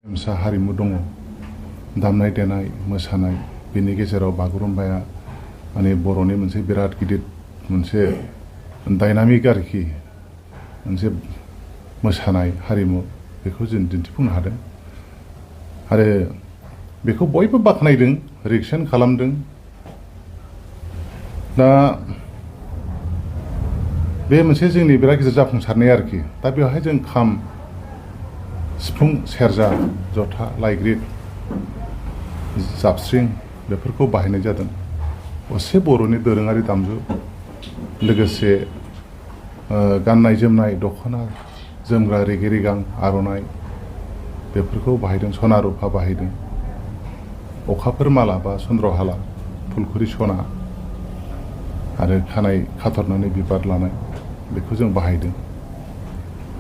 गेरेमसा हारिमु दङ दामनाय देनाय मोसानाय बेनि गेजेराव बागुरुम्बाया माने बर'नि मोनसे बिराद गिदिर मोनसे डायनामिक आरोखि मोनसे मोसानाय हारिमु बेखौ जों दिन्थिफुंनो हादों आरो बेखौ बयबो बाख्नायदों रिएक्सन खालामदों। दा बे मोनसे जोंनि बिराद गिदिर जाफुंसारनाय आरोखि। दा बेवहाय जों खाम सिफुं सेरजा जथा लाइग्रिद जाबस्रिं बेफोरखौ बाहायनाय जादों। असे बर'नि दोरोङारि दामजु लोगोसे गाननाय जोमनाय दख'ना जोमग्रा रेगे रेगां आर'नाइ बेफोरखौ बाहायदों। सना रुफा बाहायदों। अखाफोर माला बा चन्द्रहाला फुलखुरि सना आरो खानाय खाथरनानै बिबार लानाय बेखौ जों बाहायदों।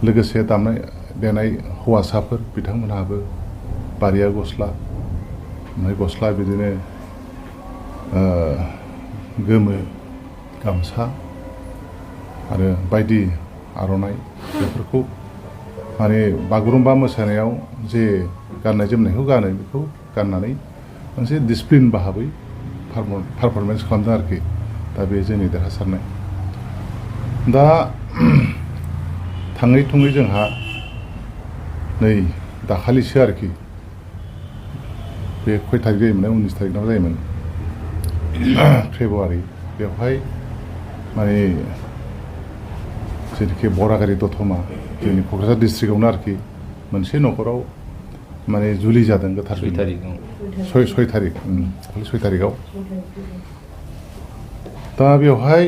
लोगोसे दामनाय देनाय हौवासाफोर बिथांमोनहाबो बारिया गस्ला ओमफ्राय गस्ला बिदिनो गोमो गामसा आरो बायदि आर'नाइ बेफोरखौ माने बागुरुम्बा मोसानायाव जे गाननाय जोमनायखौ गानो बेखौ गाननानै मोनसे डिसिप्लिन भाबै पारफरमेन्स खालामदों आरोखि। दा बे जोंनि देरहासारनाय। दा थाङै थुङै जोंहा नै दाखालिसो आरोखि बे खय थारिख जायोमोन 19 थारिखनाव जायोमोन फेब्रुवारि बेवहाय माने जेरैखि बरागारि दतमा जोंनि क'क्राझार डिस्ट्रिक्टआवनो आरोखि मोनसे न'खराव माने जुलि जादों गोथार जुलि 6 थारिखआव। दा बेवहाय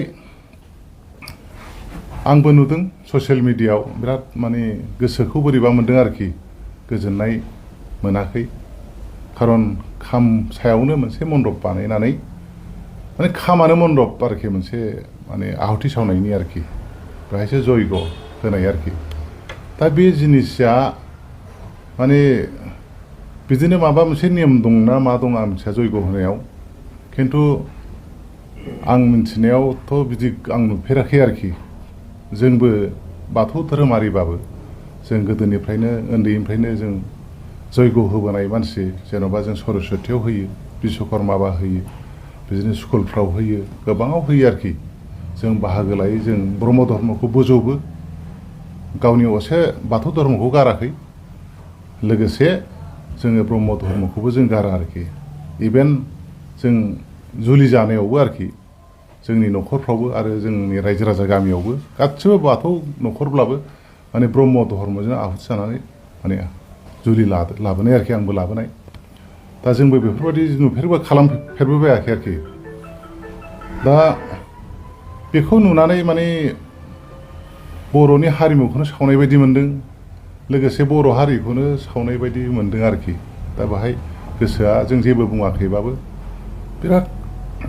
आंबो नुदों ससियेल मिडियायाव बिराद माने गोसोखौ बोरैबा मोनदों आरोखि गोजोननाय मोनाखै। खारन खाम सायावनो मोनसे मन्दप बानायनानै माने खामानो मन्दप आरोखि मोनसे माने आहुति सावनायनि आरोखि बेहायसो जयग होनाय आरोखि। दा बे जिनिसा माने बिदिनो माबा मोनसे नियम दंना मा दं आं मिथिया जयग होनायाव, खिन्थु आं मिथिनायावथ' बिदि आं नुफेराखै आरोखि। जोंबो बाथौ धोरोमारिबाबो जों गोदोनिफ्रायनो उन्दैनिफ्रायनो जों जयग होबोनाय मानसि। जेन'बा जों सरस्वतीयाव होयो, बिश्वकर्माबा होयो, बिदिनो स्कुलफ्राव होयो, गोबाङाव होयो आरोखि। जों बाहागो लायो। जों ब्रह्म धर्मखौ बोजबो, गावनि असे बाथौ धर्मखौ गाराखै। लोगोसे जोङो ब्रह्म धर्मखौबो जों गारा आरोखि। इभेन जों जुलि जानायावबो आरोखि जोंनि न'खरफ्रावबो आरो जोंनि रायजो राजा गामियावबो गासिबो बाथौ न'खरब्लाबो माने ब्रह्म धर्मजों आहुति जानानै माने जुलि लाबोनाय आरोखि। आंबो लाबोनाय। दा जोंबो बेफोरबायदि नुफेरबा खालामफेरबोबायाखै आरोखि। दा बेखौ नुनानै माने बर'नि हारिमुखौनो सावनाय बायदि मोनदों, लोगोसे बर' हारिखौनो सावनाय बायदि मोनदों आरोखि। दा बाहाय गोसोआ जों जेबो बुङाखैबाबो बिराद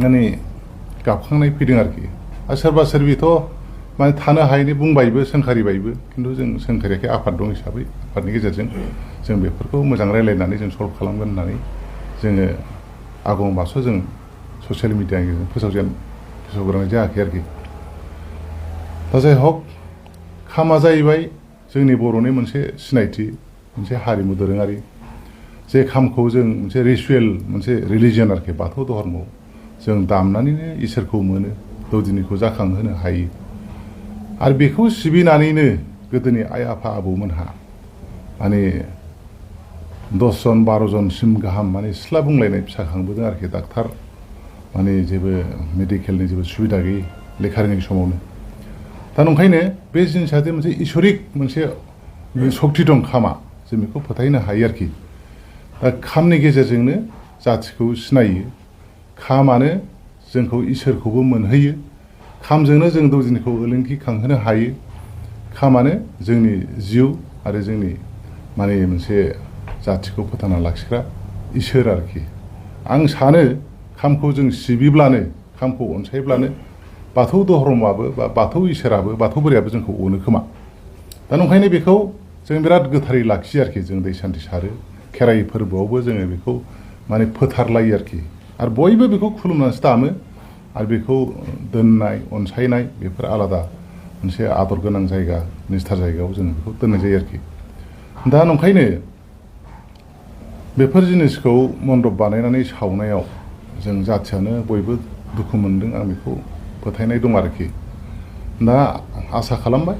माने गाबखांनाय फैदों आरोखि। आरो सोरबा सोरबिथ' माने थानो हायैनि बुंबायबो सोंखारिबायबो, खिन्थु जों सोंखारियाखै। आफाद दं हिसाबै आफादनि गेजेरजों जों बेफोरखौ मोजां रायज्लायनानै जों सल्भ खालामगोन होननानै जोङो आगं बास' जों ससियेल मिडियानि गेजेरजों फोसावग्रोनाय जायाखै आरोखि। दा जाय हक खामा जाहैबाय जोंनि बर'नि मोनसे सिनायथि, मोनसे हारिमु दोरोङारि। जे खामखौ जों मोनसे रिसुयेल मोनसे रिलिजन आरोखि बाथौ धर्मआव जों दामनानैनो इसोरखौ मोनो, दौदिनिखौ जाखांहोनो हायो। आरो बेखौ सिबिनानैनो गोदोनि आइ आफा आबौमोनहा माने 10 जन 12 जनसिम गाहाम माने सिथ्ला बुंलायनाय फिसा खांबोदों आरोखि। डाक्टार माने जेबो मेडिकेलनि जेबो सुबिदा गैयै लेखा रोङै समावनो। दा नंखायनो बे जिनिसा जे मोनसे इसोरिक मोनसे सक्ति दं खामा, जों बेखौ फोथायनो हायो आरोखि। दा खामनि गेजेरजोंनो जाथिखौ सिनायो। खामानो जोंखौ इसोरखौबो मोनहैयो। खामजोंनो जों दौदिनिखौ ओलोंगि खांहोनो हायो। खामानो जोंनि जिउ आरो जोंनि माने मोनसे जाथिखौ फोथांना लाखिग्रा इसोर आरोखि। आं सानो खामखौ जों सिबिब्लानो, खामखौ अनसायब्लानो बाथौ धर्मआबो बा बाथौ इसोराबो बाथौ बोरायाबो जोंखौ अनो खोमा। दा नंखायनो बेखौ जों बिराद गोथारै लाखियो आरोखि। जों दै सान्थि सारो, खेराइ फोरबोआवबो जोङो बेखौ माने फोथारलायो आरोखि। आरो बयबो बेखौ खुलुमनानैसो दामो। आरो बेखौ दोननाय अनसायनाय बेफोर आलादा मोनसे आदर गोनां जायगा, निस्थार जायगायाव जों बेखौ दोननाय जायो आरोखि। दा नंखायनो बेफोर जिनिसखौ मन्दप बानायनानै सावनायाव जों जाथियानो बयबो दुखु मोनदों आं बेखौ फोथायनाय दं आरोखि दा आसा खालामबाय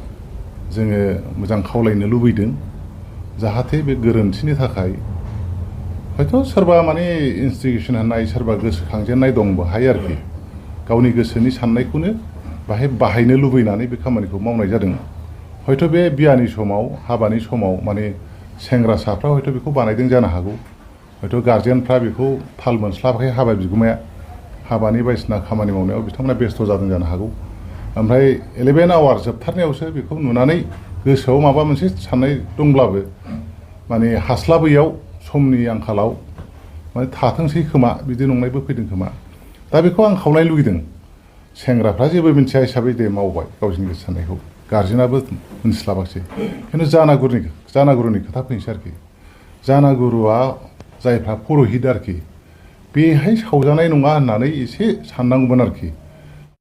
जोङो मोजां खावलायनो लुबैदों जाहाथे बे गोरोन्थिनि थाखाय हयथ' सोरबा माने इन्स्टिटिउसन होनाय सोरबा गोसोखांजेननाय दं बाहाय आरोखि गावनि गोसोनि साननायखौनो बाहाय बाहायनो लुबैनानै बे खामानिखौ मावनाय जादों हयथ' बे बियानि समाव हाबानि समाव माने सेंग्रासाफ्रा हयथ' बेखौ बानायदों जानो हागौ हयथ' गार्जेनफ्रा बेखौ थाल मोनस्लाबाखै हाबा बिगुमाया हाबानि बायदिसिना खामानि मावनायाव बिथांमोना बेस्थ' जादों जानो हागौ ओमफ्राय 11 आवार जोबथारनायावसो बेखौ नुनानै गोसोआव माबा मोनसे साननाय दंब्लाबो माने हास्लाबैयाव समनि आंखालाव माने थाथोंसै खोमा बिदि नंनायबो फैदों खोमा दा बेखौ आं खावलायनो लुगैदों सेंग्राफ्रा जेबो मिन्थिया हिसाबै दे मावबाय गावसिनि गोसो साननायखौ गार्जेनाबो मोनस्लाबासै खिन्थु जानागुरुनि खोथा फैनोसै आरोखि जानागुरुआ जायफ्रा पुर'हित आरोखि बेहाय सावजानाय नङा होननानै एसे साननांगौमोन आरोखि